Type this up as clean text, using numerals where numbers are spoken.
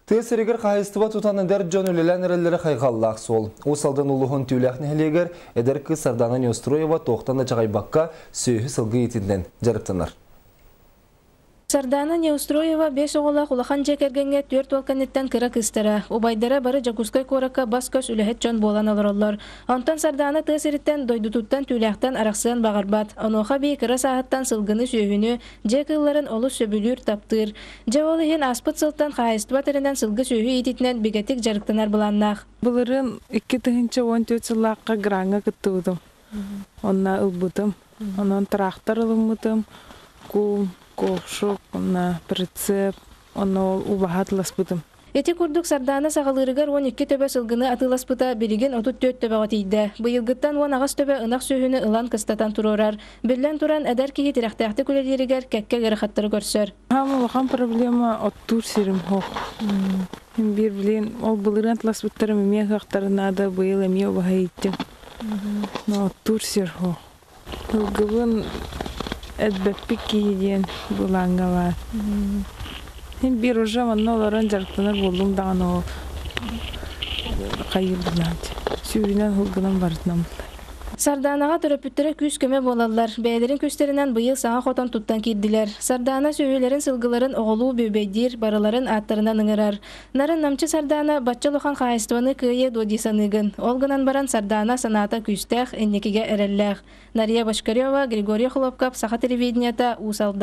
Тыа сиригэр хаһаайыстыба тутан эдэр дьон үлэлээн эрэллэрэ хайҕаллаах суол. Уус Алдан улууһун Түүлээх нэһилиэгэр эдэр кыыс Сардана Неустроева туохтан да чаҕыйбакка сүөһү-сылгы иитинэн дьарыктанар. Сардаана Неустроева биэс оҕолоох улахан дьиэ кэргэҥҥэ түөрт уол кэнниттэн кыра кыыстара, убайдара бары Дьокуускай куоракка бас-көс үлэһит дьон буолан олороллор. Онтон Сардаана тыа сириттэн, дойдутуттан Түүлээхтэн арахсыан баҕарбат. Онуоха бии кыра сааһыттан сылгыны-сүөһүнү, дьиэ кыылларын олус сөбүлүүр, таптыыр. Дьэ ол иһин ааспыт сылтан хаһаайыстыба тэринэн сылгы-сүөһү иитиитинэн бигэтик дьарыктанар былааннаах. Былырыын 2014 сыллаахха граҥҥа кыттыбытым. Онно ылбытым. Онон трактор ылыммытым, куум, ковшик, онно прицеп, онно ол убаһа атыласпытым. Ити курдук Сардаана саҕалыырыгар 12 төбө сылгыны атыыласпыта билигин 34 төбөҕө тиийдэ. Быйылгыттан 18 төбө ынах сүөһүнү ылан кыстатан туруорар. Биллэн туран, эдэр киһи тирэхтээхтик үлэлииригэр кэккэ ыарахаттары көрсөр. Хаам улахан проблема оттуур сирим суох. Биир билин ол былырыын атласпыттарым эмиэ ыһыахтары наада, быйыл эмиэ убаһа ииттим. Но оттуур сир суох. Сылгыбын элбэппит киһи диэн былааҥҥа баар. Мин биир уже манна олорон дьарыктанар буоллум даҕаны ол хайыыр буолааччы. Сүүрүнэн сылгынан барытынан буллар. Сардаанаҕа төрөппүттэрэ күүс-көмө буолаллар. Бэйэлэрин күүстэринэн быйыл саҥа хотон туттан киирдилэр. Сардаана сүөһүлэрин, сылгыларын оҕолуу бүөбэйдиир, барыларын ааттарынан ыҥырар. Нарын-намчы Сардаана бачча улахан хаһаайыстыбаны кыайыа дуо дии саныыгын. Ол гынан баран Сардаана санаата күүстээх, инникигэ эрэллээх. Нария Бочкарева, Григорий Хлопков, Саха телевидениета, Уус Алдан.